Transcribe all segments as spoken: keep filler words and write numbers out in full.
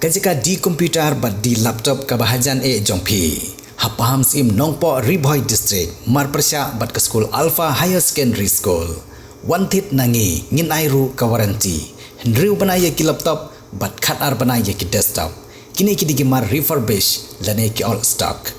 Ka jaka de computer bad de laptop kaba hajan eh jong phi. Ha Pahamsyiem Nongpoh, Ri Bhoi District, marpyrshah bad ka skul Alpha Higher Secondary School, wan thied na ngi, ngin ai ruh ka warranty. Hynriew bnai ïa ki laptop bad khatar bnai ïa ki desktop. Kine ki dei ki mar refurbish lane ki old stock.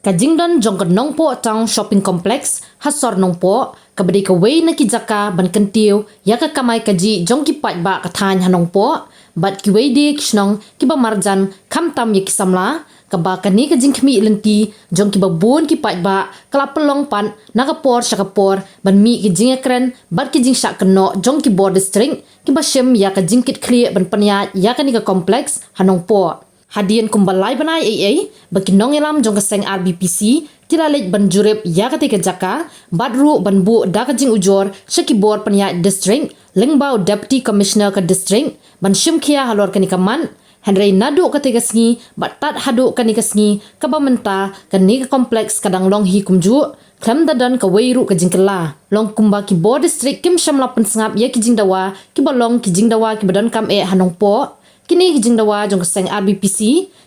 Ka jingdon jong ka Nongpoh Town Shopping Complex ha sor Nongpoh, kaba dei kawei na ki jaka ban kyntiew ïa ka kamai kajih jong ki paidbah ka thaiñ ha Nongpoh bad kiwei de ki shnong kiba marjan, khamtam ïa ki samla, kaba kane ka jingkhmih lynti jong kiba bun ki paidbah ka la pynlong pat na ka por sha ka por ban mih ki jingïakren bad ki jingshah kynnoh jong ki bor district kiba shim ïa ka jingkitkhlieh ban pynïaid ïa kane ka complex ha Nongpoh. Hadien kumba lai bnai eiei ba ki nongïalam jong ka seng R B P C ki la leit ban jurip ïa katei ka jaka bad ruh ban buh da ka jingujor sha ki bor pynïaid district lyngba u Deputy Commissioner ka district ban shim khia halor kane ka mat. Hynrei naduh katei ka sngi bad tad haduh kane ka sngi kaba mynta, kane ka complex ka dang long hi kumjuh, khlem da don kawei ruh ka jingkylla. Long kumba ki bor district kim shym la pynsngap ïa ki jingdawa kiba long ki jingdawa kiba donkam eh ha Nongpoh. Kine ki jingdawa jong ka seng R B P C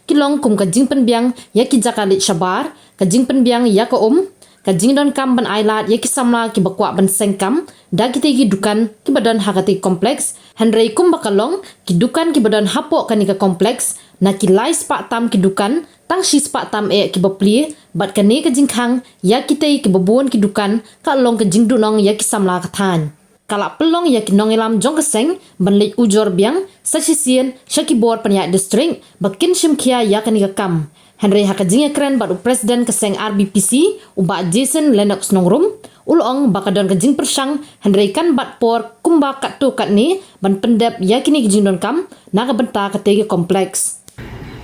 ki long kum ka jingpynbiang ïa ki jaka leit shabar, ka jingpynbiang ïa ka um, ka jingdonkam ban ailad ïa ki samla kiba kwah ban seng kam da kitei ki dukan kiba don ha katei complex. Hynrei kumba ka long, ki dukan kiba don hapoh kane ka complex, na ki lai spah tam ki dukan, tang shi spah tam eh kiba plie, bad kane ka jingkhang ïa kitei kiba bun ki dukan ka long ka jingduhnong ïa ki samla ka thaiñ. Ka la pynlong ïa ki nongïalam jong ka seng ban leit ujor biang sa shisien sha ki bor pynïaid district ba kin shim khia ïa kane ka kam. Hynrei ha ka jingïakren bad u President ka seng R B P C, u Bah Jason Lennox Nongrum, u la ong ba ka don ka jingpyrshang, hynrei kan bat por kumba katto katne ban pyndep ïa kine ki jingdonkam na ka bynta katei ka complex.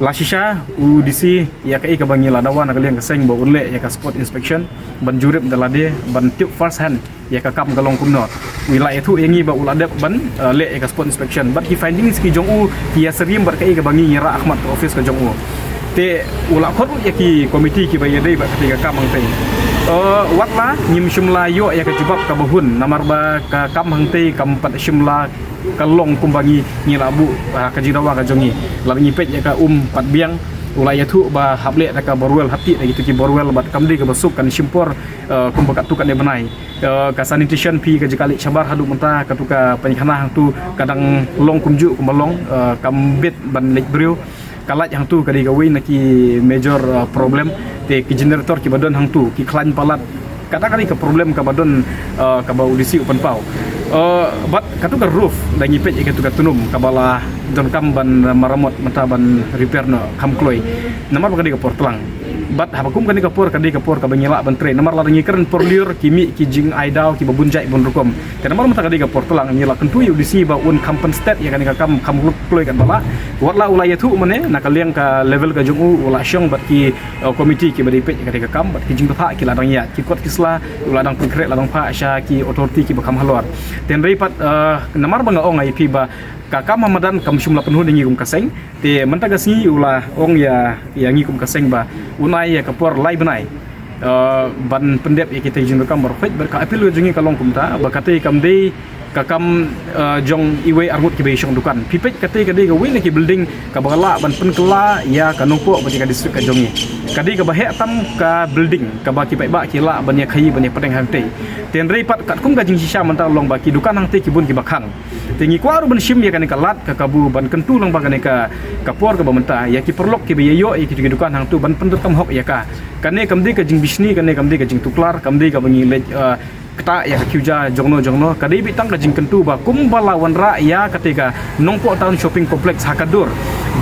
La shisha u D C ïa kaei kaba ngi la dawa na ka liang ka seng ba un leh ïa ka spot inspection ban jurip da lade, ban tip first hand ïa ka kam ka long kumno. U la ïathuh ïa ngi ba u la dep ban, eh, leh ïa ka spot inspection bad ki findings ki jong u ki ïasyriem bad kaei kaba ngi ngi rah ha khmat ka office ka jong u. Te u la khot ïa ki committee kiba ïadei bad katei ka kam hangtei. Eh, wat la ngim shym la ïoh ïa ka jubab kaba hun, namar ba ka kam hangtei kam pat shym la ka long kumba ngi ngi la buh, ah, ka jingdawa ka jong ngi. Lada ngi peit ïa ka um pat biang, u la ïathuh ba hap leh da ka borewell, hap tih da kitu ki borewell bad kam dei kaba suk, kan shim por, eh, kumba katto katne bnai. Eh, ka sanitation phi ka jaka leit shabar haduh mynta, katu ka painkhana hangtu ka dang long kumjuh kumba long, eh, kam bit ban leit briew. Ka light hangtu ka dei kawei na ki major, eh, problem. Te ki generator kiba don hangtu ki khlaiñ palat. Kata ka dei ka problem kaba don, eh, kaba u D C u pynpaw. Eh, bad katu ka roof, da ngi peit ïa katu ka tnum kaba la donkam ban maramot mynta, ban repair noh kham kloi. Namar ba ka dei ka por tlang. Bad haba kum kane ka por, ka dei ka por kaba ngi lah ban trei. Namar lada ngi kren por lyiur, ki mih ki jingai daw kiba bun jait bun rukom. Te namar mynta ka dei ka por tlang, ngi la kyntu ïa u D C ba un kham pynsted ïa kane ka kam kham kloi katba lah. Wat la u la ïathuh mane na ka liang ka level ka jong u, u la shong bad ki, eh, committee kiba dei peit ïa kane ka kam bad ki jingthoh ki la dang ïaid, ki kot ki sla u la dang pynkhreh, la dang phah sha ki authority kiba kham halor. Te hynrei pat, eh, namar ba nga ong ïa phi ba ka kam ha madan kam shym la pynhun ïa ngi kum ka seng. Te mynta ka sngi u la ong ïa, ïa ngi kum ka seng ba un ai ïa ka por lai bnai, eh, ban pyndep ïa kitei ki jingdonkam baroh khoit. Bad ka appeal ka jong ngi ka long kumta ba katei kam dei ka kam, eh, jong iwei arngut kiba ïashong dukan. Phi peit, katei ka dei kawei na ki building kaba lah ban pynkylla ïa ka Nongpoh bad ïa ka district ka jong ngi. Ka dei kaba heh tam ka building kaba ki paidbah ki lah ban ïakhaïi ban ïapdeng hangtei. Te hynrei pat katkum ka jingshisha mynta long ba ki dukan hangtei ki bun kiba khang. Te ngi kwah ruh ban shim ïa kane ka lad ka kabu ban kyntu lang ba kane ka, ka por kaba mynta ïa ki paralok kiba ïa ïoh ïa ki, ki dukan hangtu ban pyndonkam hok ïa ka. Kane kam dei ka jingbishni, kane kam dei ka jingtuklar, kam dei kaba ngi leit, eh, ktah ïa ka kyiuja jongno jongno. Ka dei beit tang ka jingkyntu ba kumba la wanrah ïa katei ka Nongpoh Town Shopping Complex ha ka dur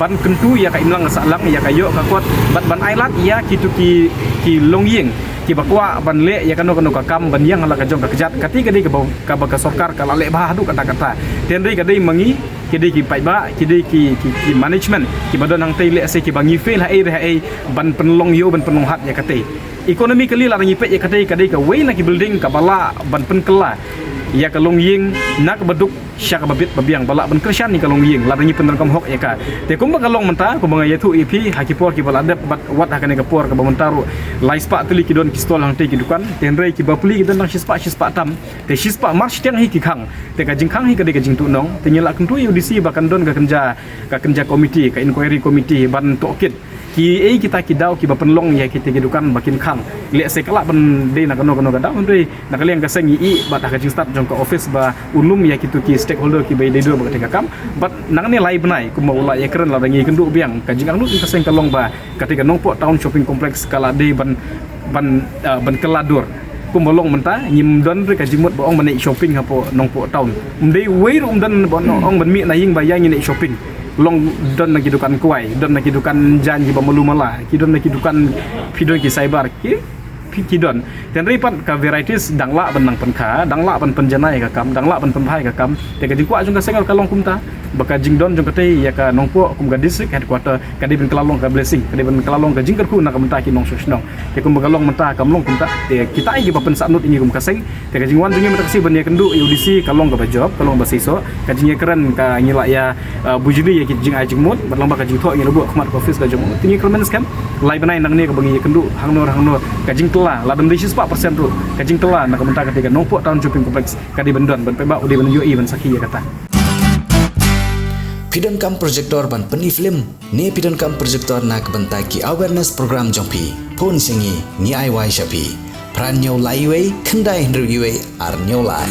ban kyntu ïa ka imlang ka sahlang, ïa ka ïoh ka kot bad ban ailad ïa kitu ki, ki longïing kiba kwah ban leh ïa kano kano ka kam ban ïeng ha la ka jong ka kjat. Katei ka dei kaba, kaba ka sorkar ka la leh bha haduh katta katta. Te hynrei ka dei ma ngi, ki dei ki paidbah, ki dei ki, ki, ki management kiba don hangtei, lehse kiba ngi fail haei re haei ban pynlong ïew, ban pynlong hat ïa katei. Economically lada ngi peit ïa katei, ka dei kawei na ki building kaba lah ban pynkylla ïa ka longïing na kaba duk sha kaba bit ba biang ba lah ban kyrshan ïa ka longïing lada ngi pyndonkam hok ïa ka. Te kumba ka long mynta, kumba nga ïathuh ïa phi ha ki por kiba la dep bad wat ha kane ka por kaba mynta ruh, lai spah tylli ki don ki stall hangtei ki dukan, te hynrei kiba plie ki don tang shispah shispah tam. Te shispah mar shiteng hi ki khang. Te ka jingkhang hi ka dei ka jingtuh nong. Te ngi la kyntu ïa u D C ba kan don ka kynja, ka kynja committee, ka inquiry committee ban tohkit kiei kita ki daw kiba pynlong ïa kita ki dukan ba kin khang. Lehse ka lah ban dei na kano kano ka daw, hynrei na ka liang ka seng i, i bad ha ka jingstad jong ka office ba u lum ïa kito ki stakeholder kiba ïadei bad kata ka kam. Bad nangne lai bnai kumba u la ïakren lada ngi kynduh biang, ka jingangnud ka seng ka long ba kata ka Nongpoh Town Shopping Complex ka la dei ban, ban, ah, ban kylla dur. Kumba long mynta, ngim don ruh ka jingmut ba ong ban ïa shopping hapoh Nongpoh Town. Ym dei uwei ruh ym don ba ong ban mih na ïing ba ïa ngin ïa shopping. Long don na ki dukan kwai, don na ki dukan jaiñ kiba malu mala, ki don na ki dukan, phi don ki cyber, ki, phi, ki don. Te hynrei pat ka varieties dang lah ban nang pynkha, dang lah ban pynjanai ka kam, dang lah ban pynbha ka kam. Te ka jingkwah jong ka seng ka long kumta ba ka jingdon jong kata ïa ka Nongpoh kum ka district headquarter ka dei ban kylla long ka blessing, ka dei ban kylla long ka jingkyrkhu na ka bynta ki nongshong shnong. Te kumba ka long mynta kam long kumta, te kita ïa kiba pynsahnud ïa ngi kum ka seng. Te ka jingwan jong ngi mynta ka sngi ban ïakynduh ïa u D C ka long kaba jop, ka long kaba seisoh. Ka jingïakren ka ngi la ïa, uh, bujli ïa ki jingai jingmut, bad long ba ka jingthoh ngi la buh khmat ka office ka jong u. Te ngi kyrmen skhem, lai bnai nangne kaba ngi ïakynduh hangno hangno ka jingkylla, lada ym dei shispah percent ruh ka jingkylla na ka bynta kata ka Nongpoh Town Shopping Complex ka dei ban don, ban pynbha u dei ban ïohi ban sakhi ïa kata. Phi donkam projector ban pyni film ne phi donkam projector na ka bynta ki awareness program jong phi? Phone sha ngi, ngi ai wai sha phi. Phra hynñiew lai wei, khyndai hynriew wei, ar hynñiew lai.